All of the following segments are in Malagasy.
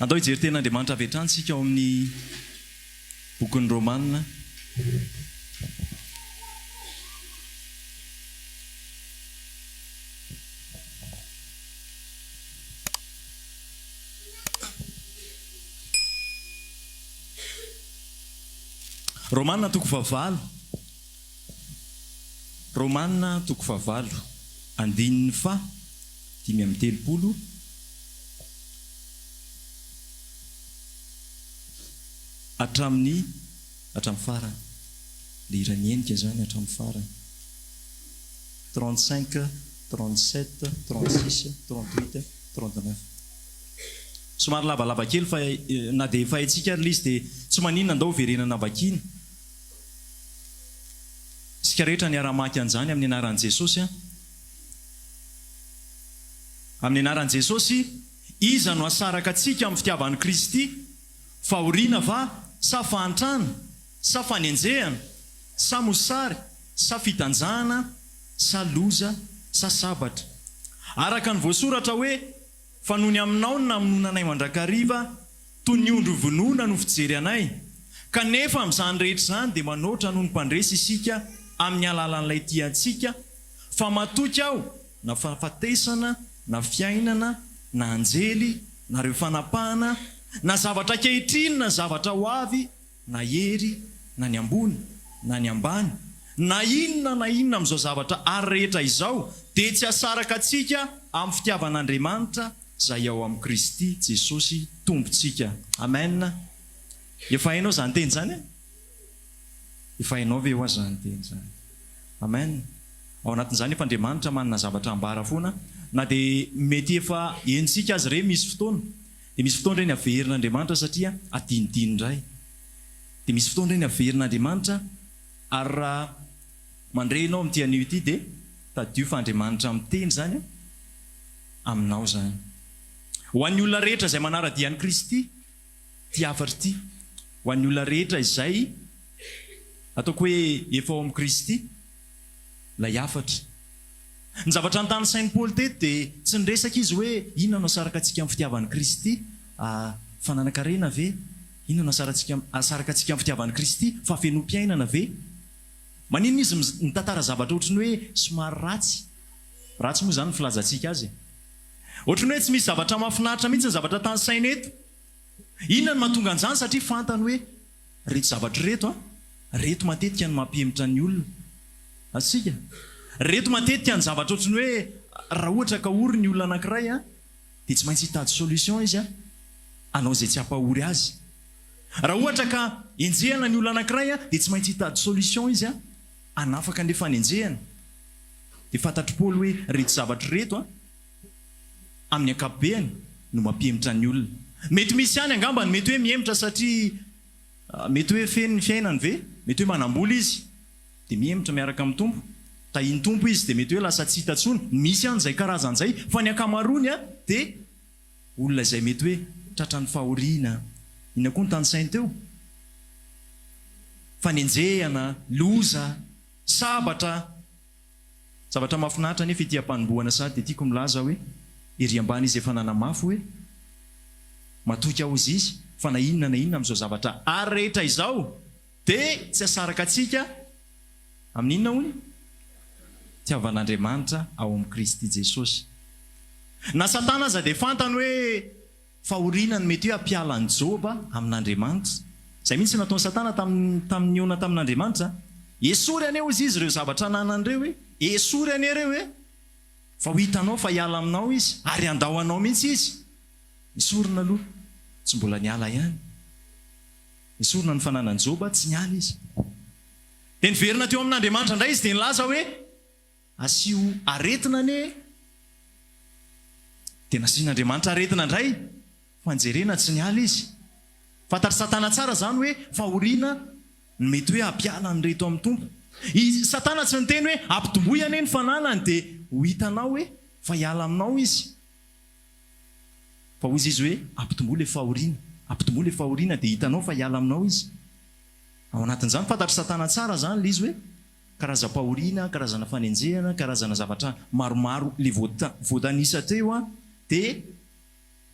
Andao hijery tenin'Andriamanitra avy hatrany isika ao amin'ny bokin'ny Romana. Romana toko fahavalo. Romana toko fahavalo, andininy faha 35. Hatramin'ny hatramin'ny farany. Le hiran'i Henika izany hatramin'ny farany. 35, 37, 36, 38, 39. Somary lavalava kely fa na dia efa haintsika ary ilay izy dia tsy maninona andao hoverenana vakiana. Isika rehetra niara-hamaky an'izany amin'ny anaran'i Jesosy an. Amin'ny anaran'i Jesosy, iza no hasaraka antsika amin'ny fitiavan'i Kristy? Fahoriana va, sa fahantrana, sa fanenjehana, sa mosary, sa fitanjahana, sa loza, sa sabatra? Araka ny voasoratra hoe, Fa noho ny aminao no namonoana anay mandrakariva, toy ny ondry hovonoina no fijery anay. Kanefa amin'izany rehetra izany dia manoatra noho ny mpandresy isika amin'ny alalan'ilay tia antsika, fa matoky aho na fahafatesana na fiainana na anjely na ireo fanapahana na zavatra ankehitriny na zavatra ho avy na hery na ny ambony na ny ambany na inona na inona amin'izao zavatra ary rehetra izao dia tsy hahasaraka antsika amin'ny fitiavan'Andriamanitra izay ao amin'i Kristy Jesosy Tompontsika. Amen. Efa hainao izany teny izany e? Efa hainao ve hoa izany teny izany? Amen. Ao anatin'izany efa Andriamanitra manana zavatra ambara foana na dia mety efa henontsika aza ireny misy fotoana. Dia misy fotoana ireny averin'Andriamanitra satria adinodino indray. Dia misy fotoana ireny averin'Andriamanitra ary raha mandre ianao amin'ity anio ity dia tadidio fa Andriamanitra miteny izany aminao izany. Ho an'ny olona rehetra izay manara-dia an'i Kristy ity hafatra ity. Ho an'ny olona rehetra izay ataoko hoe efa ao amin'i Kristy ilay hafatra. Ny zavatra notanisain'i Paoly teto dia tsy niresaka izy hoe inona no asaraka antsika amin'ny fitiavan'i Kristy, fananan-karena ve? Inona no asaraka antsika amin'ny fitiavan'i Kristy, fahafenoam-piainana ve? Maninona izy mitantara zavatra ohatry ny hoe somary ratsy? Ratsy moa izany ny filazantsika azy e! Ohatry ny hoe tsy misy zavatra mahafinaritra mihitsy ny zavatra tanisaina eto. Inona no mahatonga an'izany? Satria fantany hoe ireto zavatra ireto an, ireto matetika no mampihemotra ny olona. Azontsika? Ireto matetika ny zavatra ohatry ny hoe raha ohatra ka ory ny olona anankiray an, dia tsy maintsy hitady solution izy an, hanao izay tsy hampahory azy. Raha ohatra ka enjehana ny olona anankiray an, dia tsy maintsy hitady solution izy an, hanafaka an'ilay fanenjehana. Dia fantatr'i Paoly hoe ireto zavatra ireto an, amin'ny ankapobeny no mampihemotra ny olona. Mety misy ihany angamba ny mety hoe mihemotra satria mety hoe feno ny fiainany ve? Mety hoe manam-bola izy dia mihemotra miaraka amin'ny Tompo. Tahian'ny Tompo izy dia mety hoe lasa tsy hita intsony. Misy ihany izay karazany izay fa ny ankamaroany dia olona izay mety hoe tratran'ny fahoriana. Inona koa no tanisainy teo? Fanenjehana, loza, sabatra. Zavatra mahafinaritra anefa ity ampanombohana sady dia tiako milaza hoe ery ambany izy efa nanamafy hoe matoky aho hozy izy fa na inona na inona amin'izao zavatra ary rehetra izao dia tsy asaraka antsika amin'ny inona hono? Fitiavan'Andriamanitra ao amin'i Kristy Jesosy. Na Satana aza dia fantany hoe Fahoriana no mety hoe hampiala an'i Joba amin'Andriamanitra. Izay mihitsy no nataon'i Satana tamin'ny tamin'ny nihaona tamin'Andriamanitra. Esory anie hozy izy ireo zavatra ananany ireo e! Esory anie ireo e! Fa ho hitanao fa hiala aminao izy, ary handao anao mihitsy izy. Esorina aloha. Tsy mbola niala ihany. Esorina ny fananan'i Joba, tsy niala izy. Dia niverina teo amin'Andriamanitra indray izy dia nilaza hoe. Asio aretina anie e! Dia nasian'Andriamanitra aretina indray, fa nijerena tsy niala izy. Fantatr'i Satana tsara izany hoe fahoriana no mety hoe hampiala an'ireto amin'ny Tompo. I Satana tsy niteny hoe ampitomboy anie ny fananany dia ho hitanao hoe fa hiala aminao izy. Fa hozy izy hoe ampitomboy ilay fahoriana, ampitomboy ilay fahoriana dia hitanao fa hiala aminao izy. Ao anatin'izany, fantatr'i Satana tsara izany ilay izy hoe karazam-pahoriana, karazana fanenjehana, karazana zavatra maromaro le voatanisa teo dia.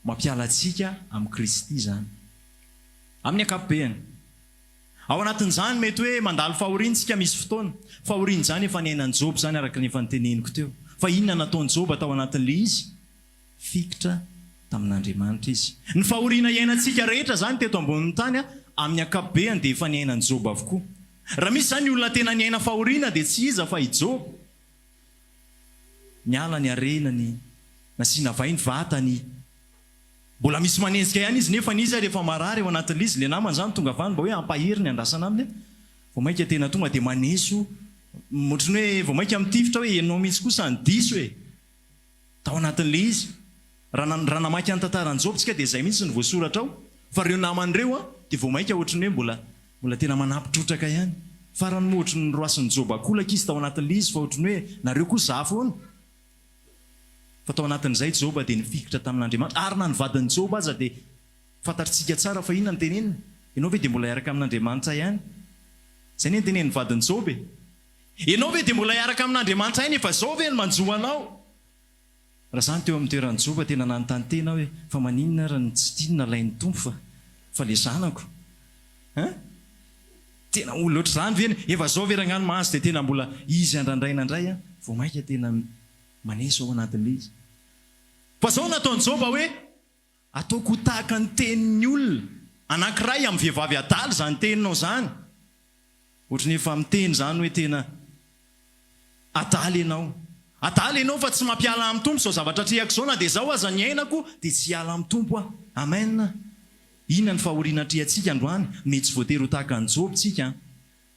Mampiala antsika amin'i Kristy izany. Amin'ny ankapobeny. Ao anatin'izany mety hoe mandalo fahoriana isika misy fotoana. Fahoriana izany efa niainan'i Joba izany araka ny efa noteneniko teo. Fa inona nataon'i Joba tao anatin'ilay izy? Fikitra tamin'Andriamanitra izy. Ny fahoriana iainantsika rehetra izany teto ambonin'ny tany amin'ny ankapobeny dia efa niainan'i Joba avokoa. Raha misy izany olona tena niaina fahoriana dia tsy iza fa i Joba. Niala ny harenany, nasiana vay ny vatany. Mbola misy manenjika ihany izy nefa izy ary efa marary ao anatin'ilay izy, ilay namany izany tonga avy any mba hoe hampahery ny andrasana aminy, vao mainka tena tonga dia maneso, ohatran'ny hoe vao mainka mitifitra hoe ianao mihitsy kosa no diso e! Tao anatin'ilay izy. Raha raha namaky an'ny tantaran'i Joba tsika dia izay mihitsy no voasoratra ao, fa ireo namany ireo an, dia vao mainka ohatran'ny hoe mbola mbola tena manampy trotraka ihany. Farany moa ohatran'ny noroasin'i Joba ankolaka izy tao anatin'ilay izy fa ohatran'ny hoe nareo koa za foana. Fa tao anatin'izay Joba dia nifikitra tamin'Andriamanitra, ary na ny vadin'i Joba aza dia fantatritsika tsara fa inona no teneniny? Ianao ve dia mbola hiaraka amin'Andriamanitra ihany? Izay anie no tenenin'ny vadin'i Joba e! Ianao ve dia mbola hiaraka amin'Andriamanitra ihany efa izao ve no manjo anao? Raha izaho no teo amin'ny toeran'i Joba tena nanontany tena aho hoe fa maninona ary no tsy tiany nalain'ny Tompo fa fa le zanako? Hein? Tena olona ohatr'izany ve ny efa zao ve rangahy no mahazo dia tena mbola izy andrandraina indray an, vao maika tena maneso ao anatin'ilay izy. Fa zao no nataon'i Joba hoe, ataoko ho tahaka ny tenin'ny olona anankiray amin'ny vehivavy adala izany teninao izany. Ohatry ny efa miteny izany hoe tena adala ianao. Adala ianao fa tsy mampiala amin'ny Tompo izao zavatra atrehako izao na dia izao aza ny ainako dia tsy hiala amin'ny Tompo aho. Amen. Inona ny fahoriana atrehantsika androany? Mety tsy voatery ho tahaka an'i Joba isika an.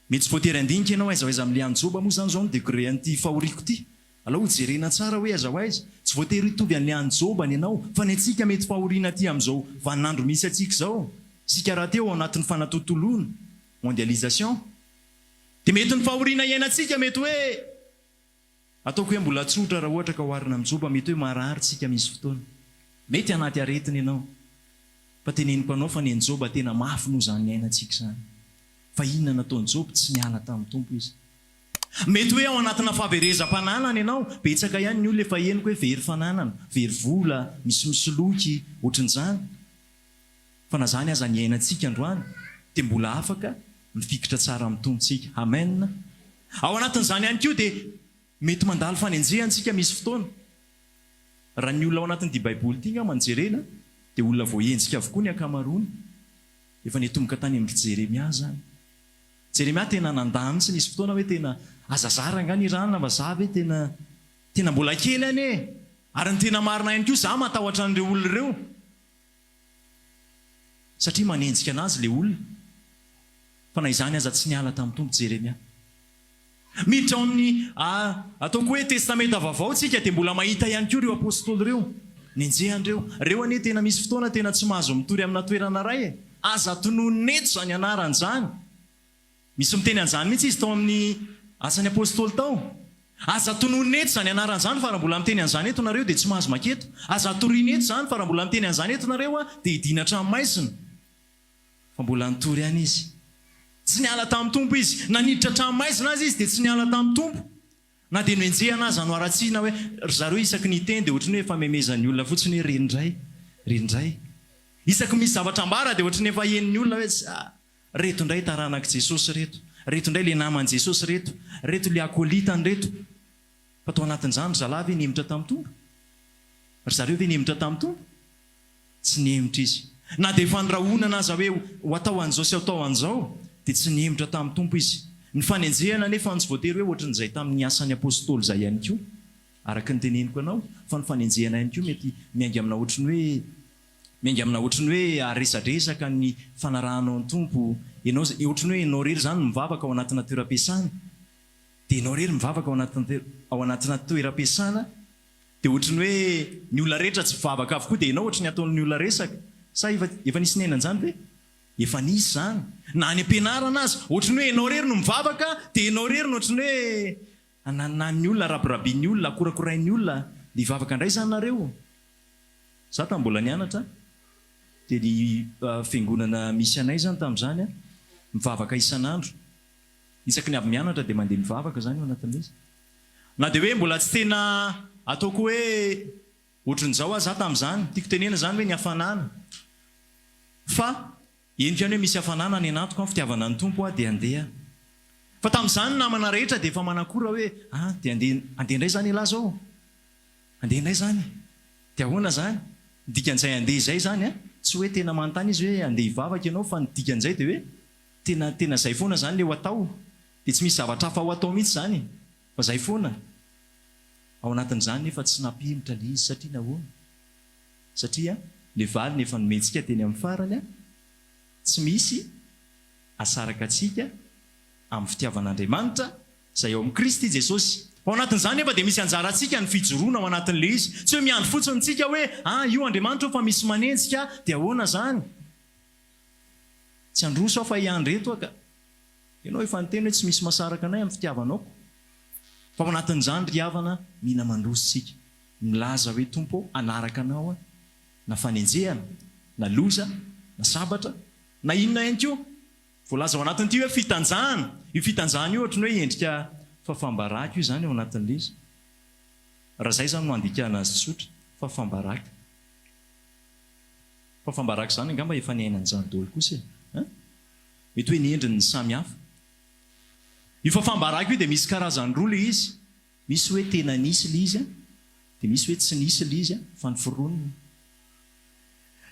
Mety tsy voatery handinika ianao aiza ho aiza amin'ilay an'i Joba moa izany izao ny degré an'ity fahoriako ity. Alao ho jerena tsara hoe aiza ho aiza. Tsy voatery hitovy an'ilay an'i Joba ny anao, fa ny antsika mety fahoriana aty amin'izao vaninandro misy antsika izao. Isika rahateo ao anatin'ny fanatontoloana, mondialisation. Dia mety ny fahoriana iainantsika mety hoe. Ataoko hoe mbola tsotra raha ohatra ka oharina amin'i Joba, mety hoe marary tsika misy fotoana. Mety anaty aretina ianao. Fa teneniko anao fa ny an'i Joba tena mafy noho izany niainantsika izany. Fa inona nataon'i Joba? Tsy niala tamin'ny Tompo izy. Mety hoe ao anatina fahaverezam-pananana ianao. Betsaka ihany ny olona efa henoko hoe very fananana, very vola, misy misoloky, ohatran'izany. Fa na izany aza ny iainantsika androany dia mbola afaka mifikitra tsara amin'ny Tompo tsika. Amen. Ao anatin'izany ihany koa dia mety mandalo fanenjehana isika misy fotoana. Raha ny olona ao anatin'ity Baiboly ity angamba no jerena dia olona voahenjika avokoa ny ankamaroany. Efa nitomboka tany amin-dry Jeremia izany. Jeremia tena nandà mihitsy nisy fotoana hoe tena aza zara angaha ny rana fa za ve tena tena mbola kely anie e! Ary ny tena marina ihany koa za matahotra an'ireo olona ireo. Satria manenjika anazy ilay olona. Fa na izany aza tsy niala tamin'ny Tompo Jeremia. Miditra ao amin'ny ataoko hoe Testamenta Vaovao tsika dia mbola mahita ihany koa ireo Apostoly ireo. Nenjehana ireo. Ireo anie tena misy fotoana tena tsy mahazo mitory amina toerana iray e. Aza tononina eto izany anarana izany. Misy miteny an'izany mihitsy izy tao amin'ny Asan'ny Apostoly tao. Aza tononina eto izany anarana izany fa raha mbola miteny an'izany eto nareo dia tsy mahazo maketo. Aza toriana eto izany fa raha mbola miteny an'izany eto nareo dia hidiana an-tranomaizina. Fa mbola nitory ihany izy. Tsy niala tamin'ny Tompo izy. Na niditra an-tranomaizina aza izy dia tsy niala tamin'ny Tompo. Na dia nohenjehana aza, noharatsiana hoe ry zareo isaky ny hiteny dia ohatran'ny hoe efa memezan'ny olona fotsiny hoe reny indray, reny indray. Isaky misy zavatra ambara dia ohatran'ny efa henon'ny olona hoe tsa. Reto indray taranak'i Jesosy reto, reto indray le naman'i Jesosy reto, reto le akolitany reto. Fa tao anatin'izany ry zalahy ve nihemotra tamin'ny Tompo? Ry zareo ve nihemotra tamin'ny Tompo? Tsy nihemotra izy. Na dia efa nirahonana aza hoe ho atao an'izao sy atao an'izao, dia tsy nihemotra tamin'ny Tompo izy. Ny fanenjehana anefa no tsy voatery hoe ohatran'izay tamin'ny asan'ny apostoly izay ihany koa, araka ny teneniko anao, fa ny fanenjehana ihany koa mety miainga amina ohatran'ny hoe Miainga amina ohatry ny hoe aresadresaka ny fanarahanao ny Tompo, ianao izay, ohatry ny hoe ianao irery izany no mivavaka ao anatina toeram-piasana, dia ianao irery mivavaka ao anatina ao anatina toeram-piasana, dia ohatry ny hoe ny olona rehetra tsy mpivavaka avokoa dia ianao ohatry ny ataon'ny olona resaka, sa efa efa nisy niaina an'izany ve? Efa nisy izany, na any am-pianarana aza, ohatry ny hoe ianao irery no mivavaka, dia ianao irery no ohatry ny hoe ananan'ny olona, rabirabian'ny olona, akorakorain'ny olona, dia hivavaka indray izany nareo? Za tamin'ny mbola nianatra dia ny fiangonana misy anay zany tamin'izany mivavaka isan'andro. Isaky ny avy mianatra dia mandeha mivavaka zany ao anatin'ilay izy. Na dia hoe mbola tsy tena ataoko hoe. Ohatrin'izao aho za tamin'izany. Tiako tenena izany hoe ny hafanana. Fa henoko ihany hoe misy hafanana any anatiko an, fitiavana ny Tompo aho dia handeha. Fa tamin'izany ny namana rehetra dia efa manakora hoe ah dia handeha handeha indray izany ialahy izao? Handeha indray izany? Dia ahoana izany? Ny dikan'izay handeha izay izany an, tsy hoe tena manontany izy hoe handeha hivavaka ianao fa ny dikan'izay dia hoe tena tena izay foana izany ilay ho atao. Dia tsy misy zavatra hafa ho atao mihitsy izany fa izay foana. Ao anatin'izany nefa tsy nampihemotra ilay izy satria nahoana? Satria ilay valiny efa nomentsika teny amin'ny farany, tsy misy asaraka antsika amin'ny fitiavan'Andriamanitra izay ao amin'i Kristy Jesosy. Ao anatin'izany nefa dia misy anjarantsika ny fijoroana ao anatin'ilay izy. Tsy hoe miandry fotsiny tsika hoe, ah, io Andriamanitra io fa misy manenjika ahy, dia ahoana izany? Tsy handroso aho fa hiandry eto aho ka. Ianao efa niteny hoe tsy misy masaraka anay amin'ny fitiavanao. Fa ao anatin'izany ry havana, mila mandroso isika. Milaza hoe, Tompo ô, hanaraka Anao aho. Na fanenjehana, na loza, na sabatra, na inona ihany koa. Voalaza ao anatin'ity hoe fitanjahana. Io fitanjahana io ohatran'ny hoe endrika fafam-baraka io izany ao anatin'ilay izy. Raha izay izany no handikana azy tsotra, fafam-baraka. Fafam-baraka izany angamba efa niainan'izany daholo kosa e. Hein? Mety hoe ny endriny no samy hafa. Io fafam-baraka io dia misy karazany roa ilay izy. Misy hoe tena nisy ilay izy dia misy hoe tsy nisy ilay izy fa noforonina.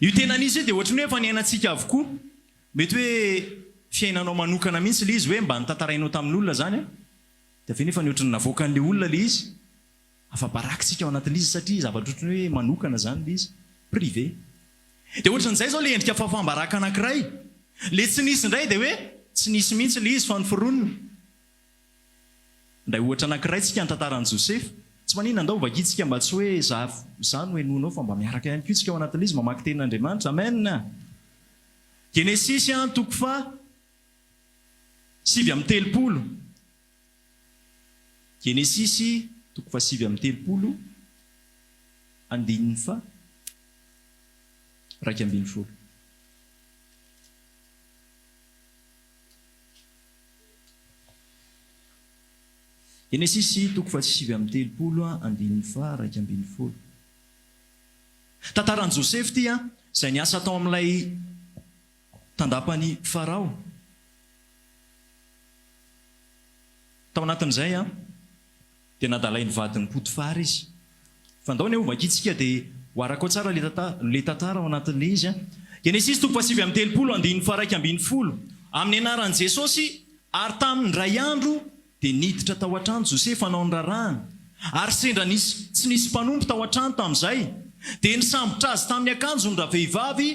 Io tena nisy io dia ohatran'ny hoe efa niainantsika avokoa. Mety hoe fiainanao manokana mihitsy ilay izy hoe mba notantarainao tamin'olona izany an, dia avy eo nefa ohatran'ny navoakan'ilay olona ilay izy. Afa-baraka isika ao anatin'ilay izy satria zavatra ohatran'ny hoe manokana izany ilay izy, privé. Dia ohatran'izay izao ilay endrika fahafaham-baraka anankiray. Ilay tsy nisy indray dia hoe tsy nisy mihitsy ilay izy fa noforonina. Indray ohatra anankiray tsika ny tantaran'i Josefa. Tsy maninona andao vakintsika mba tsy hoe za za no henoinao fa mba miaraka ihany koa tsika ao anatin'izy mamaky tenin'Andriamanitra. Amen! Genesisy an toko faha 39. Genesisy toko faha 39 andininy faha 11. Genesisy toko faha-39 andininy faha-11. Tantaran'i Josefa ity, izay niasa tao amin'ilay tandapan'i Farao. Tao anatin'izay dia nadalain'ny vadin'i Potifara izy. Fa ndao anie ho vakintsika dia ho araka ao tsara ilay tantara ao anatin'ilay izy. Genesisy toko faha-39 andininy faha-11, Amin'ny anaran'i Jesosy, ary tamin'ny indray andro dia niditra tao an-trano Josefa hanao ny raharahany, ary sendra nisy tsy nisy mpanompo tao an-trano tamin'izay, dia nisambotra azy tamin'ny akanjony ravehivavy,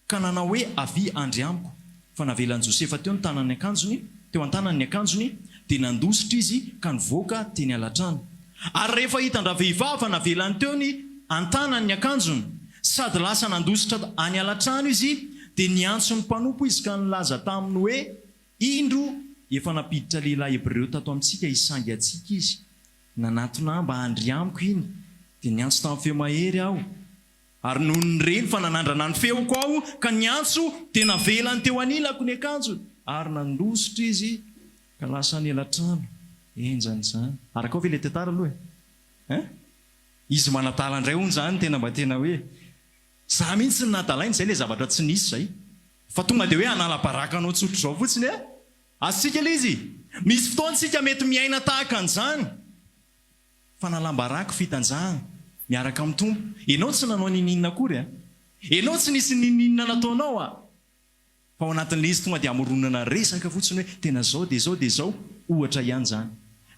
Ka nanao hoe, Avia handry amiko. Fa navelan'i Josefa teo ny tanan'ny akanjony, teo an-tanany ny akanjony, dia nandositra izy ka nivoaka teny alatrano. Ary rehefa hitan-dravehivavy fa navelany teo ny an-tanany ny akanjony, sady lasa nandositra any alatrano izy, dia niantso ny mpanompo izy ka nilaza taminy hoe, Indro, efa nampiditra lehilahy Hebreo tato amintsika hisangy antsika izy. Nanatona ahy mba handry amiko iny, dia niantso tamin'ny feo mahery aho, Ary nony reny fa nanandrana ny feoko aho ka niantso, dia navelany teo anilako ny akanjony, ary nandositra izy ka lasa niala trano. Henjana izany. Arakao ve ilay tantara aloha e? Hein? Izy manadala indray hono izany tena mba tena hoe za mihitsy no nadalainy, izay ilay zavatra tsy nisy izay. Fa tonga dia hoe hanala baraka anao tsotra izao fotsiny e! Azontsika ilay izy? Misy fotoana isika mety miaina tahaka an'izany. Fanalam-baraka, fitanjahana, miaraka amin'ny Tompo. Ianao tsy nanao ninininona akory a! Ianao tsy nisy ninininona nataonao a! Fa ao anatin'ilay izy tonga dia amoronana resaka fotsiny hoe tena izao dia izao dia izao, ohatra ihany izany.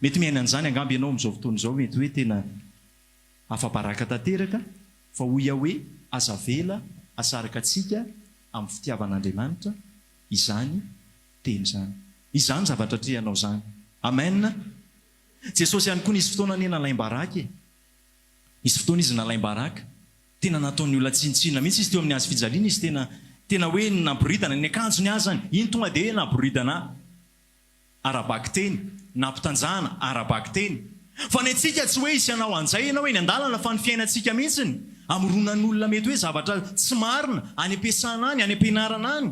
Mety miaina an'izany angamba ianao amin'izao fotoana izao, mety hoe tena afa-baraka tanteraka, fa hoy aho hoe aza avela hasaraka antsika amin'ny fitiavan'Andriamanitra izany teny izany. Izany zavatra atrehanao izany. Amen! Jesosy ihany koa nisy fotoana anie nalaim-baraka e! Nisy fotoana izy nalaim-baraka. Tena nataon'ny olona tsinontsinona mihitsy izy teo amin'ny hazo fijaliana izy tena tena hoe nampiboridana ny akanjony azany. Iny tonga dia nampiboridana ara-bakiteny, nampitanjahana ara-bakiteny. Fa ny antsika tsy hoe hisy hanao an'izay ianao eny an-dalana fa ny fiainantsika mihitsiny amoronan'olona mety hoe zavatra tsy marina any am-piasana any, any am-pianarana any.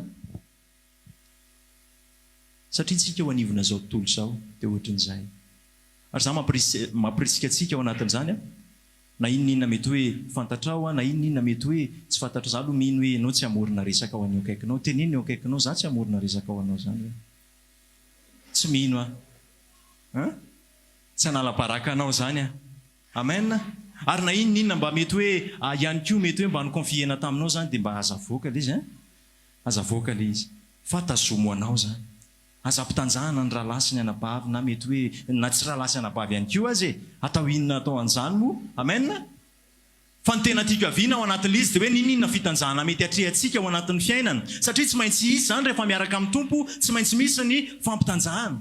Satria tsika eo anivona izao tontolo izao dia ohatrin'izay. Ary za mampirisika antsika ao anatin'izany an. Na inona inona mety hoe fantatrao na inona inona mety hoe tsy fantatrao, za aloha mino hoe ianao tsy hamorona resaka ho an'ny eo akaikinao, teneno ny eo akaikinao za tsy hamorona resaka ho anao zany hoe tsy mino aho an! Tsy hanala baraka anao zany aho. Amen! Ary na inona inona mba mety hoe ihany koa mety hoe mba ni-confier-na taminao zany dia mba aza avoaka ilay izy an! Aza avoaka ilay izy fa tazomo anao zany. Aza ampitanjahana ny rahalahy sy ny anabavy na mety hoe na tsy rahalahy sy anabavy ihany koa aza e! Atao inona atao an'izany moa? Amen! Fa ny tena tiako hiaviana ao anatin'ilay izy dia hoe n'inon'inona fitanjahana mety atrehantsika ao anatin'ny fiainana. Satria tsy maintsy hisy izany rehefa miaraka amin'ny Tompo, tsy maintsy misy ny fampitanjahana.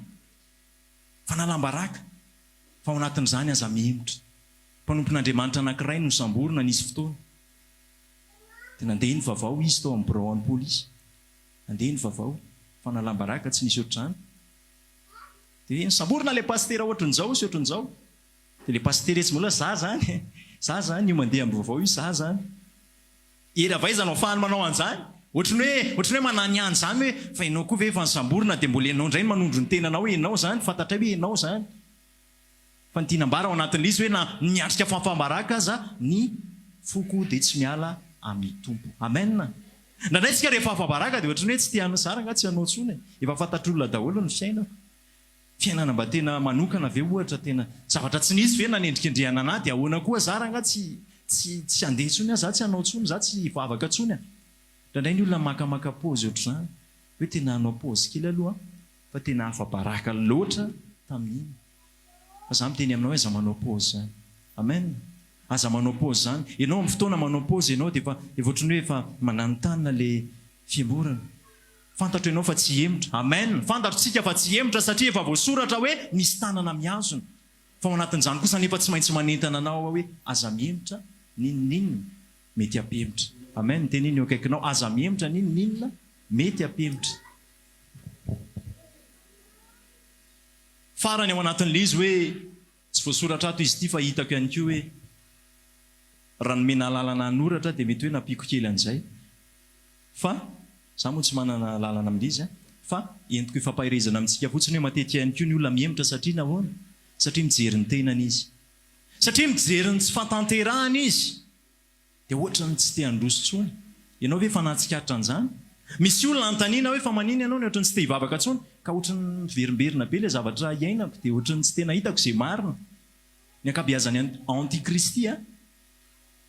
Fanalam-baraka. Fa ao anatin'izany aza mihemotra. Mpanompon'Andriamanitra anankiray nosamborina nisy fotoana. Dia nandeha ny vavao izy tao amin'ny birao an'ny polisy. Nandeha ny vavao, fanalam-baraka tsy nisy ohatr'izany. Dia hoe nosamborina ilay pasitera ohatran'izao sy ohatran'izao. Dia ilay pasitera etsy mbola za zany e, za zany io mandeha amin'ny vaovao io, za zany. Hery avy aiza no ahafahany manao an'izany? Ohatran'ny hoe, ohatran'ny hoe mananihany izany hoe fa ianao koa ve efa nosamborina dia mbola ianao indray no manondro ny tenanao hoe ianao izany, fantatray hoe ianao izany. Fa ny tiana ambara ao anatin'ilay izy hoe na miatrika fahafaham-baraka aza ny foko dia tsy miala amin'ny Tompo. Amen! Indraindray isika rehefa afa-baraka dia ohatran'ny hoe tsy te hanao, za rangahy tsy hanao intsony e! Efa fantatr'olona daholo ny fiainako. Fiainana mba tena manokana ve ohatra tena zavatra tsy nisy ve nanendrikendrehana anah dia ahoana koa za rangahy tsy tsy tsy handeha intsony aho, za tsy hanao intsony, za tsy hivavaka intsony a! Indraindray ny olona makamaka pause ohatr'izany hoe tena hanao pause kely aloha aho fa tena afa-baraka loatra tamin'iny. Fa za miteny aminao hoe aza manao pause zany. Amen! Aza manao pause zany. Ianao amin'ny fotoana manao pause ianao dia efa efa ohatran'ny hoe efa mananontanona le fiemborana. Fantatro ianao fa tsy hihemotra. Amen! Fantatro tsika fa tsy hihemotra satria efa voasoratra hoe misy tanana mihazona. Fa ao anatin'izany kosa anefa tsy maintsy manentana anao aho hoe aza mihemotra n'inon'inona mety hampihemotra. Amen! Teneno eo akaikinao aza mihemotra n'inon'inona mety hampihemotra. Farany ao anatin'ilay izy hoe tsy voasoratra ato izy ity fa hitako ihany koa hoe raha nomena alalana hanoratra dia mety hoe nampiako kely an'izay fa za moa tsy manana alalana amin'ilay izy an! fa entiko hifampaherezana amintsika fotsiny hoe matetika ihany koa ny olona mihemotra satria nahoana? satria mijery ny tenany izy. Satria mijery ny tsy fahatanterahany izy. Dia ohatran'ny tsy te handroso intsony. Ianao ve efa nahatsikaritra an'izany? Misy olona anontaniana hoe fa maninona ianao no ohatran'ny tsy te hivavaka intsony? Ka ohatran'ny miverimberina be ilay zavatra iainako dia ohatran'ny tsy tena hitako izay marina. Ny ankabeazan'ny antikristy a!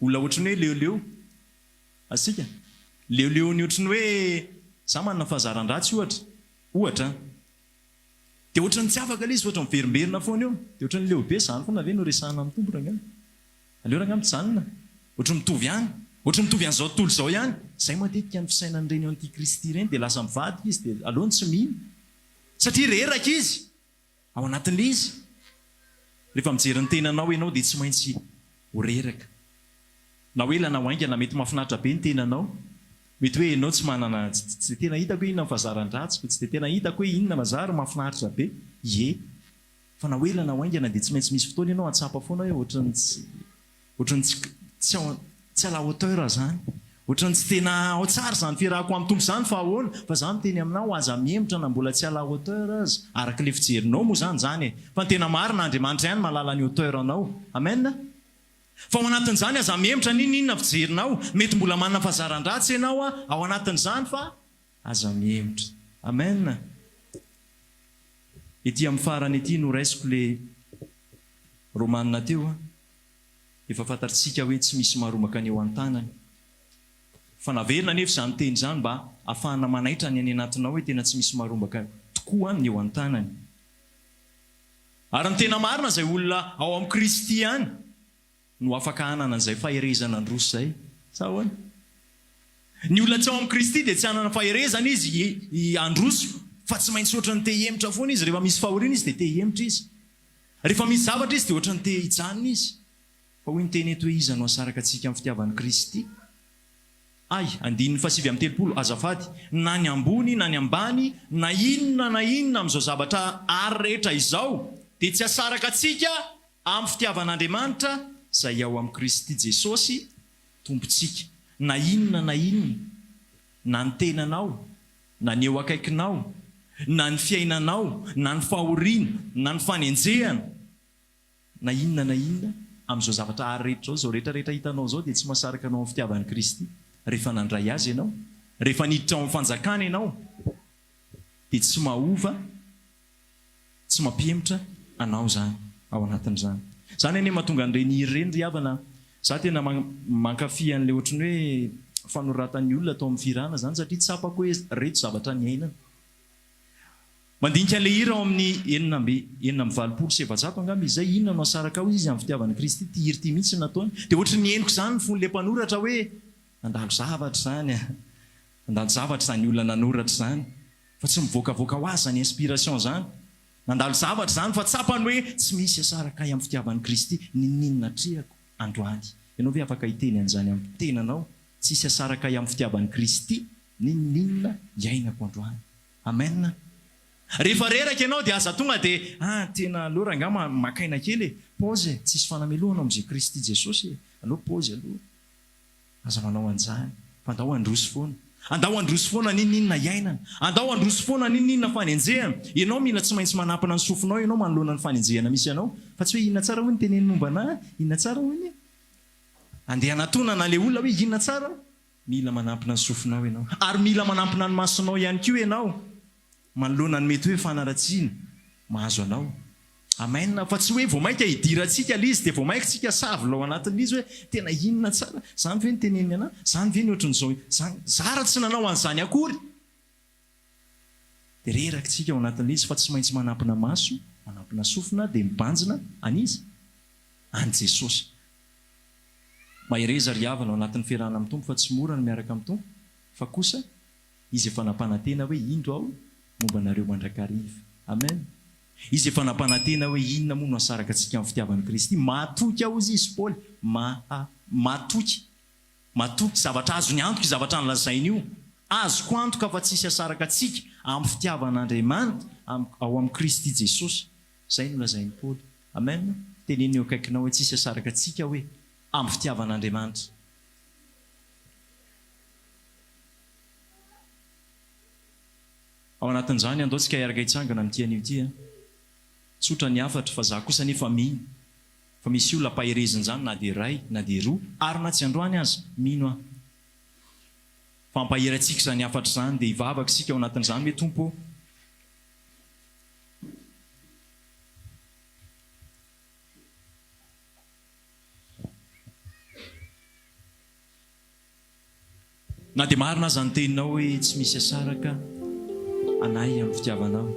Olona ohatran'ny hoe leoleo. Asika. Leoleon'ny ohatran'ny hoe za manana fahazaran-dratsy ohatra. Ohatra an. Dia ohatran'ny tsy afaka ilay izy fa ohatran'ny miverimberina foana eo. Dia ohatran'ny leo be, izany foana ve no resahana amin'ny Tompo rangahy? Aleo rangahy mijanona. Ohatry ny mitovy ihany. Ohatry ny mitovy an'izao tontolo izao ihany. Izay matetika ny fisainan'ireny antikristy ireny dia lasa mivadika izy dia aleony tsy mino. Satria reraka izy ao anatin'ilay izy. Rehefa mijery ny tenanao ianao dia tsy maintsy ho reraka. Na ho ela na ho haingana mety mahafinaritra be ny tenanao. Mety hoe ianao tsy manana, tsy dia tena hitako hoe inona ny fahazaran-dratsiko, tsy dia tena hitako hoe inona mazary mahafinaritra be. Ie. Fa na ho ela na ho haingana dia tsy maintsy misy fotoana ianao hahatsapa foana hoe ohatran'ny tsy ohatran'ny tsy tsy ao tsy à la hauteur izany. Ohatran'ny tsy tena ao tsara izany fiarahako amin'ny Tompo izany fa ahoana? Fa za miteny aminao aza mihemotra na mbola tsy à la hauteur aza. Araka ilay fijerinao moa izany izany e. Fa ny tena marina Andriamanitra ihany mahalala ny hauteur anao. Amen. Fa ao anatin'izany aza mihemotra n'inon'inona fijerinao. Mety mbola manana fahazaran-dratsy ianao ao anatin'izany fa aza mihemotra. Amen. Ety amin'ny farany ety no raisiko le Romana teo a! Efa fantatrtsika hoe tsy misy marombaka ny eo an-tanany. Fa naverina anefa izany teny izany mba hahafahana manaitra ny any anatinao hoe tena tsy misy marombaka tokoa ny eo an-tanany. Ary ny tena marina izay olona ao amin'i Kristy ihany no afaka hanana an'izay faherezana handroso izay. Sa ahoana? Ny olona tsy ao amin'i Kristy dia tsy hanana faherezana izy handroso fa tsy maintsy ohatran'ny te hihemotra foana izy. Rehefa misy fahoriana izy dia te hihemotra izy. Rehefa misy zavatra izy dia ohatran'ny te hijanona izy. Fa hoy ny teny eto hoe iza no hahasaraka antsika amin'ny fitiavan'i Kristy? Ay, andininy faha-39, azafady, na ny ambony na ny ambany, na inona na inona amin'izao zavatra ary rehetra izao dia tsy hahasaraka antsika Amin'ny fitiavan'Andriamanitra izay ao amin'i Kristy Jesosy Tompontsika. Na inona na inona, na ny tenanao, na ny eo akaikinao, na ny fiainanao, na ny fahoriana, na ny fanenjehana, na inona na inona, Amin'izao zavatra ary rehetra izao, izao rehetra rehetra hitanao izao dia tsy mahasaraka anao amin'ny fitiavan'i Kristy. Rehefa nandray Azy ianao, rehefa niditra ao amin'ny fanjakana ianao, dia tsy mahova, tsy mampihemotra anao izany ao anatin'izany. Izany anie mahatonga an'ireny hira ireny ry havana a! Za tena mankafy an'ilay ohatran'ny hoe fanoratan'ny olona atao amin'ny fihirana izany satria tsapako hoe ireto zavatra niainana. Mandinika an'ilay hira ao amin'ny 486 angamba izy izay, inona no asaraka ao izy amin'ny fitiavan'i Kristy, ity hira ity mihitsy no nataony. Dia ohatran'ny henoko izany ny fon'ilay mpanoratra hoe nandalo zavatra izany a! Nandalo zavatra izany olona nanoratra izany fa tsy mivoakavoaka ho azy izany inspiration izany. Nandalo zavatra izany fa tsapany hoe tsy misy asaraka ahy amin'ny fitiavan'i Kristy n'inon'inona atrehako androany. Ianao ve afaka hiteny an'izany amin'ny tenanao? Tsisy asaraka ahy amin'ny fitiavan'i Kristy n'inon'inona iainako androany. Amen. Rehefa reraka ianao dia aza tonga dia ah tena aleo rangahy maka aina kely e, pause e, tsisy fanamelohana ao amin'izay Kristy Jesosy e, aleo pause aloha. Aza manao an'izany fa andao handroso foana. Andao handroso foana n'inon'inona iainana. Andao handroso foana n'inon'inona fanenjehana. Ianao mila tsy maintsy manampina ny sofinao ianao manoloana ny fanenjehana misy anao. Fa tsy hoe inona tsara hoy ny teneny momba anah, inona tsara hoy ny. Andeha hanatonana ilay olona hoe inona tsara. Mila manampina ny sofinao ianao. Ary mila manampina ny masonao ihany koa ianao manoloana ny mety hoe fanaratsiana mahazo anao. Amen fa tsy hoe vao mainka hidirantsika le izy dia vao mainka tsika savla ao anatin'le izy hoe tena inona tsara, zany ve no teneniny anah, zany ve ny ohatran'izao, zany, zara tsy nanao an'izany akory dia reraka tsika ao anatin'le izy fa tsy maintsy manampina maso, manampina sofina dia mibanjina an'iza? An'i Jesosy. Mahereza ry havana ao anatin'ny fiarahana amin'ny Tompo fa tsy mora ny miaraka amin'ny Tompo fa kosa Izy efa nampanantena hoe indro aho momba anareo mandrakariva. Amen. Izy efa nampanantena hoe inona moa no hasaraka antsika amin'ny fitiavan'i Kristy. Matoky aho hozy izy Paoly, maha, matoky. Matoky, zavatra azony antoka io zavatra nolazainy io. Azoko antoka fa tsy hisy hasaraka antsika amin'ny fitiavan'Andriamanitra ao amin'i Kristy Jesosy. Izay no lazain'i Paoly. Amen. Teneno eo akaikinao hoe tsy hisy hasaraka antsika hoe amin'ny fitiavan'Andriamanitra. Ao anatin'izany, andao tsika hiaraka hitsangana amin'ity anio ity a. Tsotra ny hafatra, fa za kosa anefa mino fa misy olona ampaherezina izany na dia iray na dia roa ary na tsy androany aza, mino aho fa hampahery antsika izany hafatra izany dia hivavaka isika ao anatin'izany hoe Tompo ô, Na dia marina aza ny teninao hoe tsy misy asaraka anay amin'ny fitiavanao,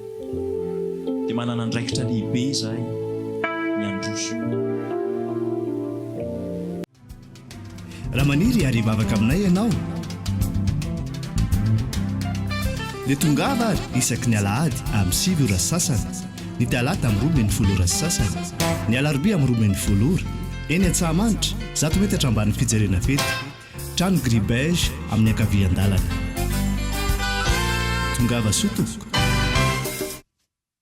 dia manana andraikitra lehibe izahay ny handroso. Raha maniry ary hivavaka aminay ianao, dia tongava ary isaky ny alahady amin'ny 9 ora sy sasany, ny talata amin'ny 12 ora sy sasany, ny alarobia amin'ny 12 ora, eny Antsahamanitra, 100 metatra ambanin'ny fijerena fety. Trano gris beige amin'ny ankavian-dalana. Tongava soa tompoko.